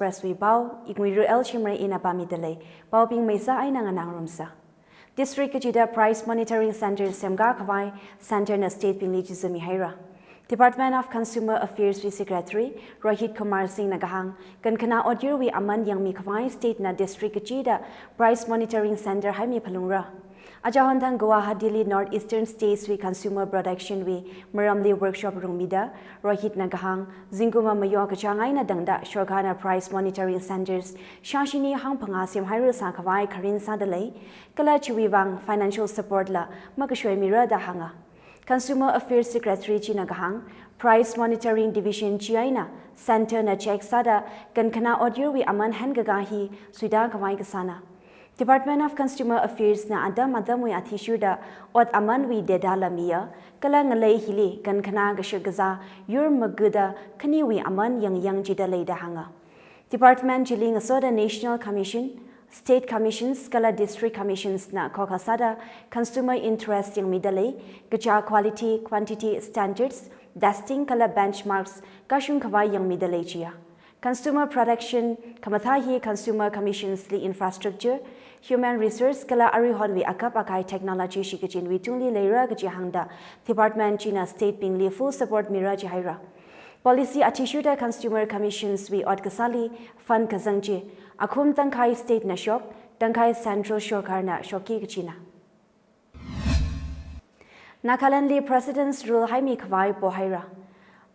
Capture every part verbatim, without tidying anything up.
Press wui pao, Ingwiru L Shimray ina pāmida lei. Paobing meisa eina nganāngarumsa. District kachida Price Monitoring Center semkā khavai Center na state bingli chizami haira. Department of Consumer Affairs wui Secretary Rohit Kumar Singh na kahāng, kankhana otyurwui aman yangmi khavai state na district kachida Price Monitoring Center haimi phalungra. Aja honthang Guwahati li North Eastern States wui consumer protection wui maramli workshop rungmida, Rohit na kahāng, zingkum mayo kachāng eina tangda sorkarna Price Monitoring Centers shāshini hangphangā semhairasā khavai kharing sāda lei, kala chiwui vang financial support la makashoi mira da hānga. Consumer Affairs Secretary china kahāng, Price Monitoring Division chieina Center na check sāda kankhana otyurwui aman hankakā hi suita khavai kasāna. Department of Consumer Affairs na atam atamwui athishurda ot amanwui data la miya, kala ngalei hili kankhana kashak kazā yur magada khaniwui aman yangyang chida lei da hānga. Department chili ngasoda National Commission, State Commissions kala District Commissions na khokha sāda consumer interest yangmida lei, kachā quality, quantity standards, testing kala benchmarks kashung khavai yangmida lei chiya. Consumer protection khamathā hi Consumer Commissions li infrastructure, human resource kala aruihonwui akap akai technology shikachinwui tungli leira kaji hāngda department china state bingli full support mira jihaira. Policy athishurda Consumer Commissions wui ot kasāli fund kazang chi, akhum tangkhai state na shok, tangkhai central sorkarna shokki kachina. Nagaland li President's Rule haimi khavai pohaira.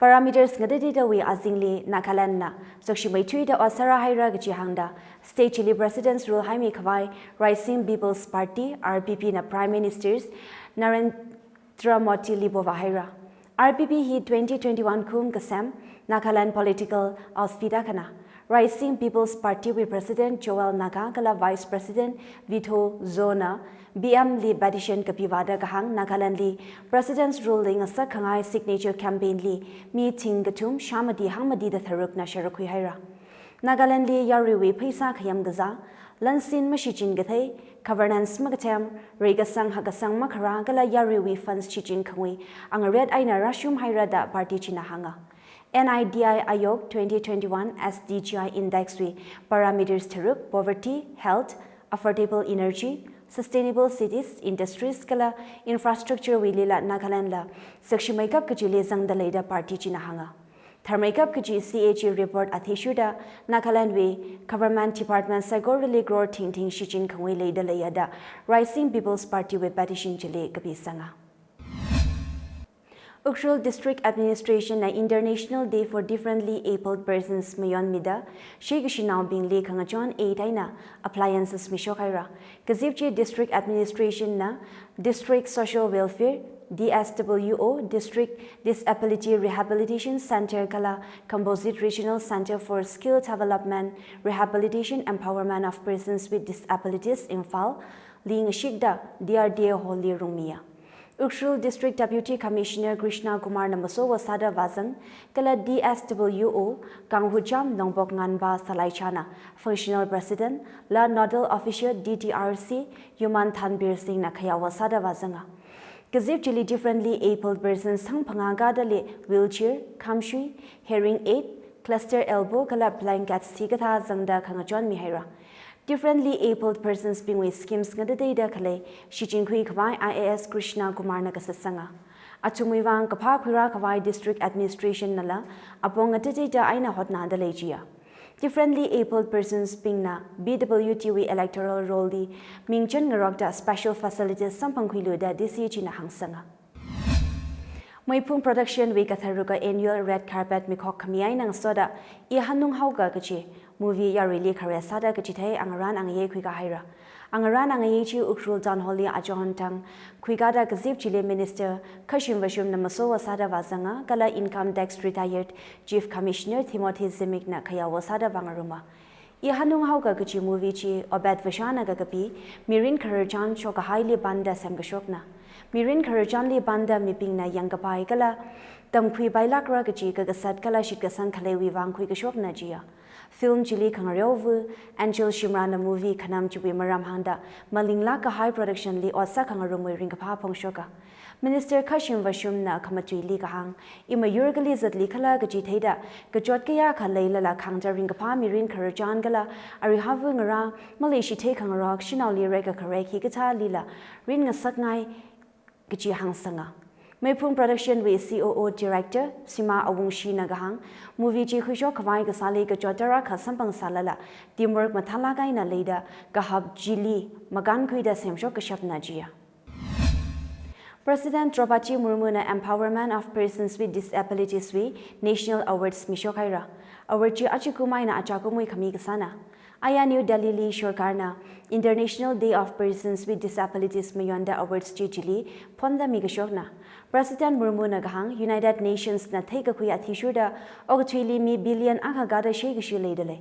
Parameters ngateiteitawui azingli Nagaland na zakshimeithuida ot sāra haira kaji hāngda state chili President's Rule haimi khavai Rising People's Party, R P P na Prime Ministers Narendra Modi li povā haira. R P P hi twenty twenty-one kum kasem Nagaland political outfit akhana. Rising People's Party wui President Joel Naga kala Vice President Vitho Zo na P M li petition kapivāda kahāng Nagaland li President's Rule li ngasak khangai signature campaign li mi thing kathum shāmati hangmatida tharukna sharuk khuihaira. Nagaland li yaruiwui pheisā khayam kazā, lansin mashichin kathei, governance makathem, reikasang hakasang makharā kala yaruiwui funds shichin khangui angaret eina rāshum haira da party china hānga. N I T I Aayog twenty twenty-one S D G I Index wui parameters tharuk, poverty, health, affordable energy, sustainable cities, industries kala infrastructure wuilila Nagaland la zakshimeikap kajili zangda leida party china hānga. Tharmeikap kaji C A G report athishurda Nagaland wui government department saikorali crore thingthing shichin khangui leida leiya da Rising People's Party wui petition chili kapisanga. Ukhrul District Administration na International Day for Differently Abled Persons mayonmida, shikashinaobingli khangachon eina appliances mishok haira. Kazip chi District Administration na District Social Welfare, D S W O, District Disability Rehabilitation Center kala Composite Regional Center for Skill Development, Rehabilitation Empowerment of Persons with Disabilities, Imphal li ngashikda D R D A Hall li rungmiya. Ukhrul District Deputy Commissioner Krishna Kumar na masowo sāda vāzang, kala D S W O Kanghucham Longbok Nganba Salaicha na Functional President, la Nodal Officer D D R C Yuman Thanbir Singh na khayawo sāda vāzanga. Kazip chili differently abled persons sangphangā kadali wheelchair, khamshui, hearing aid, cluster elbow kala blankets hikathā zangda khangachon mihaira. Differently abled persons bingwui schemes ngateiteida khalei shichinkhui khavai I A S Krishna Kumar na kasatsanga. Athumwui vang kaphā khuirā khavai District Administration nala apong ngateiteida eina hotnada lei jiya. Differently abled persons bingna B W T wui electoral roll li mingchen ngarokda special facilities samphangkhuilu da D C china hāngsanga. Meiphung Production wui katharuka annual red carpet mikhok khami eina ngasoda I Hanung Haoka kaji movie yaruili khare sāda kachithei angarān angayei khuikā haira. Angarān angayei chi Ukhrul Town Hall li achon thang khuikāda kazip chili Minister Khashim Vashum na masowo sāda vāzanga kala Income Tax Retired Chief Commissioner Timothy Zimik na khayawo sāda vāngaruma. I Hanung Haoka kaji movie chi Obed Vasha na kakapi, mirin khararchan shokahaili panda semkashokna. Mirin khararchanli panda mibingna yangkapai kala tamkhuipailākra kaji kakasat kala shitkasang khaleiwui vang khuikashokna jiya. Film chili khangareovu Angel Shimrah na movie khanam chiwui maram hāngda malinglāk kahai production li ot sākhangarumwui ringkaphā phongshoka. Minister Khashim Vashumna khamatuili kahāng, imayur kali zatli khala kaji theida, kachot kayākha leilala khangta ringkaphā mirin khararchan kala, arui havu ngarā, maleishi theikhangarok, shanaoli reikakharek hikathālila rin ngasakngai kaji hāngsanga. Meiphung Production wui C O O Director, Sima Awungshina kahāng, movie chi khuishok khavai kasāli kachot tarākha samphang sālala, teamwork mathālāk eina leida, kahap chili makānkhuida semshok kashapna jiya. President Draupadi Murmuna Empowerment of Persons with Disabilities wui National Awards mishok haira. Award chi achikum eina achakumwui khami kasāna. Aya New Delhi li sorkarna International Day of Persons with Disabilities mayonda awards chi chili phonda mikashokna. President Murmuna kahāng United Nations na theikakhui athishurda okathuili mi billion akha gada sheikashi leidalei.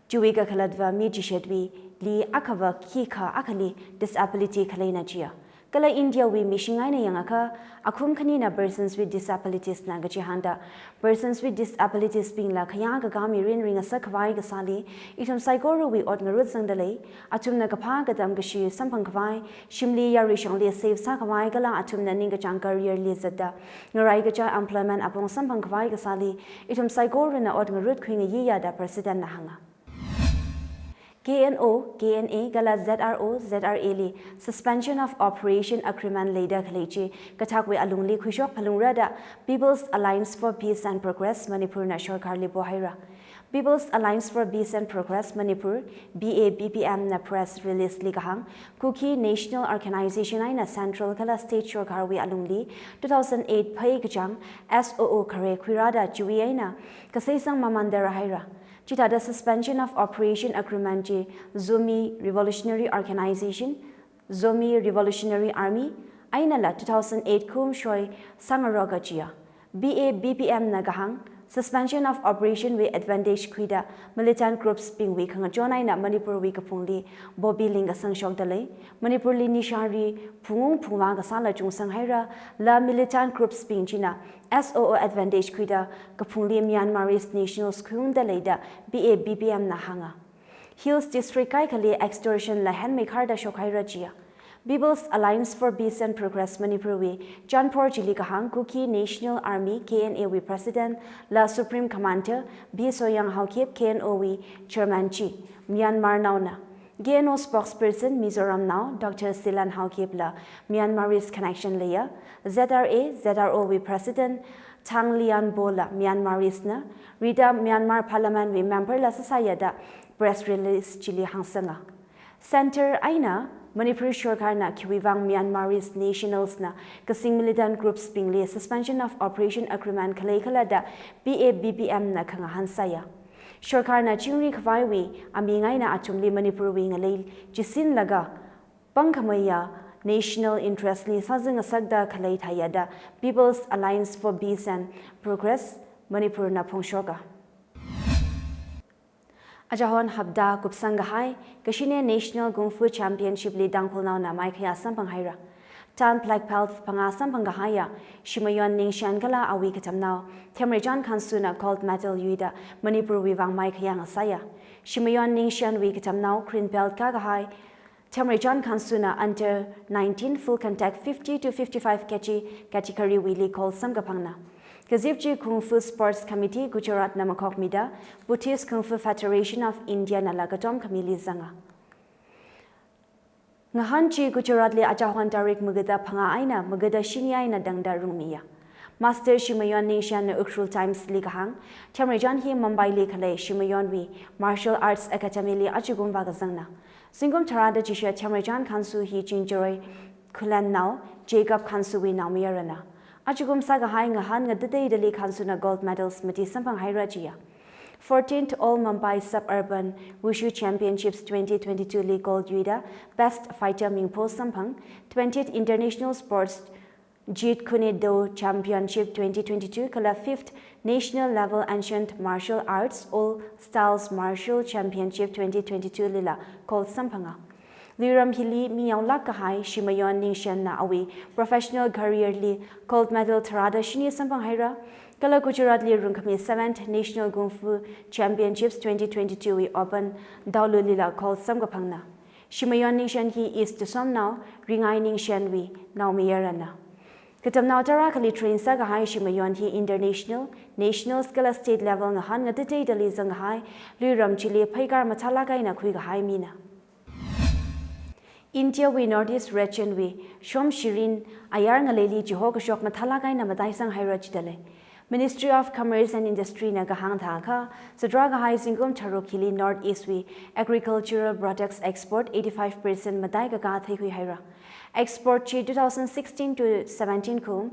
Chiwui kakhalatva mi chishatwuili akhava khikha akhali disability khaleina jiya. Kala India wui mishing eina yangakha, akhum khanina persons with disabilities na kaji hāngda, persons with disabilities bingla khayā kakā mirin ringasak khavai kasāli, ithum saikorawui ot ngarut zangdalei, athumna kaphā katam kashi samphang khavai, shimli yarui shongli safe sā khavai kala athumna ningkachāng career li zatda, ngarai kachā employment apong samphang khavai kasāli, ithum saikorana ot ngarut khuingayiya da President na hānga. K N O, K N A kala Z R O, Z R A li Suspension of Operation Agreement leida khalei chi kathakwui alungli khuishok phalungra da People's Alliance for Peace and Progress Manipur na sorkarli pohaira. People's Alliance for Peace and Progress Manipur, P A P P M na press release li kahāng, Kuki National Organization eina Central kala State sorkarwui alungli two thousand eight phei kachāng S O O khare khuirāda chiwui eina kaseisang mamanda rāhaira. Chithāda Suspension of Operation Agreement chi Zomi Revolutionary Organization, Zomi Revolutionary Army, einala two thousand eight kum shoi sāngaroka jiya. P A P P M na kahāng, Suspension of Operation wui advantage khuida militant groups bingwui khangachon eina Manipur wui kaphungli bobi lingkasang shokdalei, Manipurli nishari phungung phungvā kasāla chungsang haira, la militant groups bing china S O O advantage khuida kaphungli Myanmarese nationals khuiungdalei da P A P P M na hānga. Hills District kaikhali extortion la henmeikharda shokhaira jiya. People's Alliance for Peace and Progress Manipur wui Chanphor chili kahāng Kuki National Army, K N A wui President la Supreme Commander P Soyang Haokip, K N O wui Chairman chi Myanmar naona. K N O spokesperson Mizoram nao Doctor Silan Haokip la Myanmarese connection leiya. Z R A, Z R O wui President Thang Lianbo la Myanmarese na. Rida Myanmar Parliament wui member la sāsāya da press release chili hāngsanga. Center eina Manipur sorkarna khiwuivang Myanmarese nationals na kasing militant groups bingli Suspension of Operation Agreement khalei khala da P A P P M na khangahān sāya. Sorkarna chingri khavaiwui aming eina athumli Manipur wui ngalei chisinlaga pangkhameiya national interest li sāzing ngasakda khalei thāya da People's Alliance for Peace and Progress Manipur na phongshoka. Achahon hapta kupsang kahai, kashine National Kung Fu Championship li Tangkhulnaona maikhayā samphang haira. Tan black belt phangā samphang kahaiya Shimayon Ningshen kala awui katamnao Themreichan Khansu na gold medal yuida Manipur wui vang maikhayā ngasāya. Shimayon Ningshen wui katamnao green belt kā kahai Themreichan Khansu na under nineteen full contact fifty to fifty-five K G category wuili gold samkaphangna. Kazip chi Kung Fu Sports Committee Gujarat na makhokmida Buddhist Kung Fu Federation of India nala katom khamili zanga. Ngahān chi Gujarat li achahon tarik magada phangā eina magada shini eina tangda rungmiya. Master Shimayon Ningshen na Ukhrul Times li kahāng, Themreichan hi Mumbai li khalei Shimayon wui Martial Arts Academy li achikum vākazangna. Zingkum tharāda chishat Themreichan Khansu hi Chingjaroi Khullen nao Jacob Khansu wui naomayarana. Achikum sākahai ngahān ngatateidali Khansu na gold medals mati samphang haira jiya. Fourteenth All Mumbai Suburban Wushu Championships twenty twenty-two li gold yuida Best Fighter mingpho samphang, twentieth International Sports Jeet Kune Do Championship twenty twenty-two kala fifth National Level Ancient Martial Arts All Styles Martial Championship twenty twenty-two lila gold samphanga. Luiram hili mi yaolāk kahai Shimayon Ningshen na awui professional career li gold medal tharāda shini samphang haira, kala Gujarat li rungkhami seventh National Kung Fu Championships twenty twenty-two wui open daolu lila gold samkaphangna. Shimayon Ningshen hi East Tusom nao Ringai Ningshen wui naomayarana. Katamnao tara akhali train sākahai shimayon hi international, national kala state level ngahān ngatateidali zangkahai luiram chili pheikar mathālāk eina khuikahai mina. India wui North East region wui shom shirin ayar ngaleili chiho kashok mathālāk eina mataisang haira jidalei. Ministry of Commerce and Industry na kahāng thākha, zatrākahai zingkum tharuk hili North East wui agricultural products export eighty-five percent mataikaka theikhui haira. Export chi two thousand sixteen to seventeen kum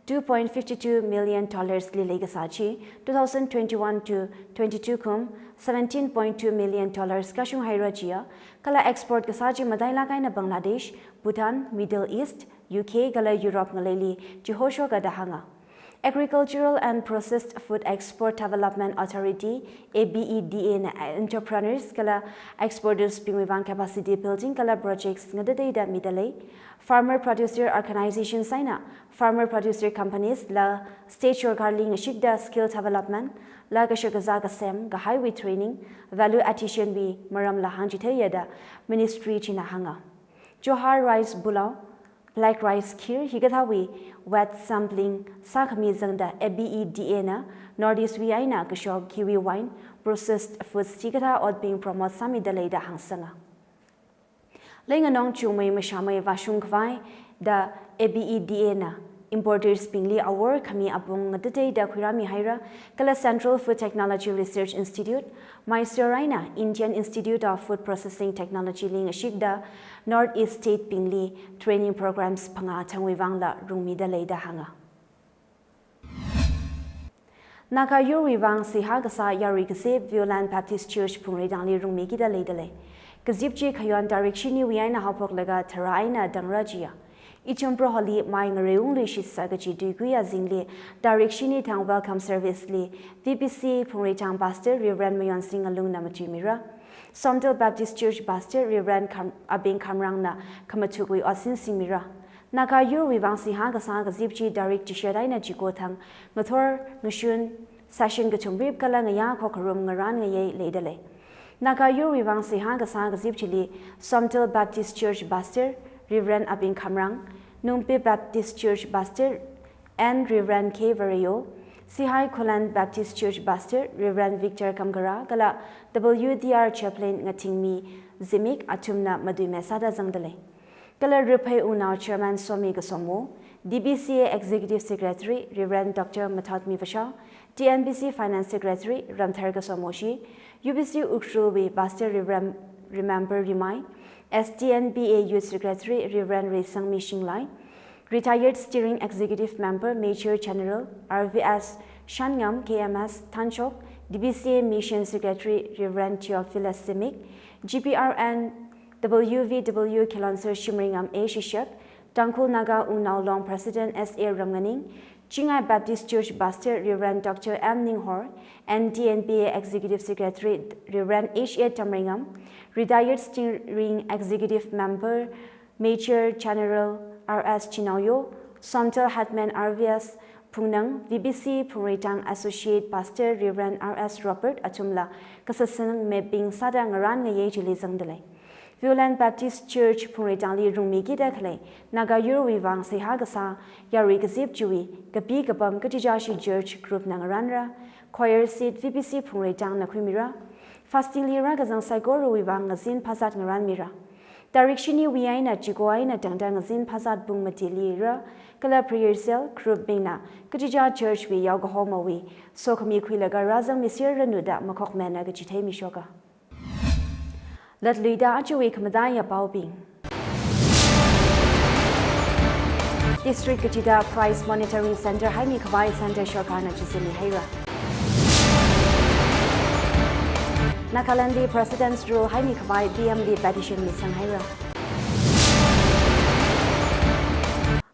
two point fifty two million dollars li leikasā chi, two thousand twenty-one to twenty-two kum seventeen point two million dollars kashung haira jiya, kala export kasā chi matailāk eina Bangladesh, Bhutan, Middle East, U K kala Europe ngaleili chiho shoka da hānga. Agricultural and Processed Food Export Development Authority, A B E D A na entrepreneurs kala exporters bingwui vang capacity building kala projects ngatateida midalei. Farmer producer organizations eina farmer producer companies la state sorkarli ngashikda skill development la kashakazā kasem kahaiwui training, value addition wui maramla hāngchitheiya da ministry china hānga. Johar rice pulao, black rice kheer hikathāwui wet sampling sākhami zangda A B E D A na North East wui eina kashok kiwi wine, processed foods hikathā otbing promote sāmidalei da hāngsanga. Leinganong chungmei mashamei vāshung khavai da A B E D A na importers bingli awor khami apong ngatateida khuirāmi haira, kala Central Food Technology Research Institute, Mysore eina Indian Institute of Food Processing Technology li ngashikda North East state bingli training programs phangā thangwui vangla rungmidalei da hānga. Naga yurwui vang seihā kasā yarui kazip Viewland Baptist Church Phungreitangli rungmikida leidalei. Kazip chi khayon tarik shiniwui eina haophoklaga tharā eina tangra jiya. Ithum Proholi mai ngareungluishitsa kachi tuikui azingli tarik shini thang welcome service li V B C Phungreitang Pastor Reverend Mayonsing Ngalungna matuimira. Somdal Baptist Church Pastor Reverend Kham-, Abing Khamrangna khamathukwui otsin singmira. Naga yurwui vang seihā kasā kazip chi tarik chishat eina chiko thang ngathor ngashun session kathum rip kala ngayā khokharum ngarān ngayei leidalei. Naga yurwui vang seihā kasā kazip chili Somdal Baptist Church Pastor Reverend Abing Khamrang, Nungpip Baptist Church Pastor N Reverend K Vareyo, Sihai Khullen Baptist Church Pastor Reverend Victor Kamkara kala W D R Chaplain Ngathingmi Zimik athumna matuime sāda zangdalei. Kala Riphei Wungnao Chairman Somi Kasomo, D B C A Executive Secretary Reverend Doctor Mathotmi Vashao, T N B C Finance Secretary Ramthar Kasomo Shi, U B C Ukhrulwui Pastor Reverend Remember Rimai, S T N B A Youth Secretary Reverend Reisangmi Shinglai, Retired Steering Executive Member Major General R V S Shanngam, K M S Thanchok, D B C A Mission Secretary Reverend Theophilus Zimik, G P R N W V W Kilonser Shimringam A Shishak, Tangkhul Naga Wungnao Long President S A Ramnganing, Chingai Baptist Church Pastor Reverend Doctor M Ninghor, and T N B A Executive Secretary Reverend H A Tamringam, Retired Steering Executive Member Major General R S Chinaoyo, Somdal Headman R V S Phungnang, V B C Phungreitang Associate Pastor Reverend R S Robert athumla kasasang mebing sāda ngarān ngayei chili zangdalei. Viewland Baptist Church Phungreitangli rungmikida khalei Naga yurwui vang seihā kasā yarui kazip chiwui kapi kapam kachichāshi church group na ngarānra, choir seat V B C Phungreitangna khuimira, fasting li rākazang saikorawui vang ngazin phazat ngarānmira. Tarik shiniwui eina chiko eina tangda ngazin phazat pung matili rā, kala prayer cell group bingna kachichā church wui yaokahomawui sokhami khuilaga rāzangmi sirranu da makhokmana kachitheimi shoka. Latluida achiwui khamataiya paobing. District kachida Price Monitoring Center haimi khavai Center sorkarna chizinmi haira. Nagalandli President's Rule haimi khavai P M li petition misang haira.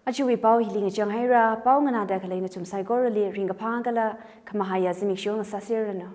Achiwui pao hili ngachang haira, pao nganāda khalei nathum saikorali ringkaphā kala khamahaiya zimiksho ngasāserranu.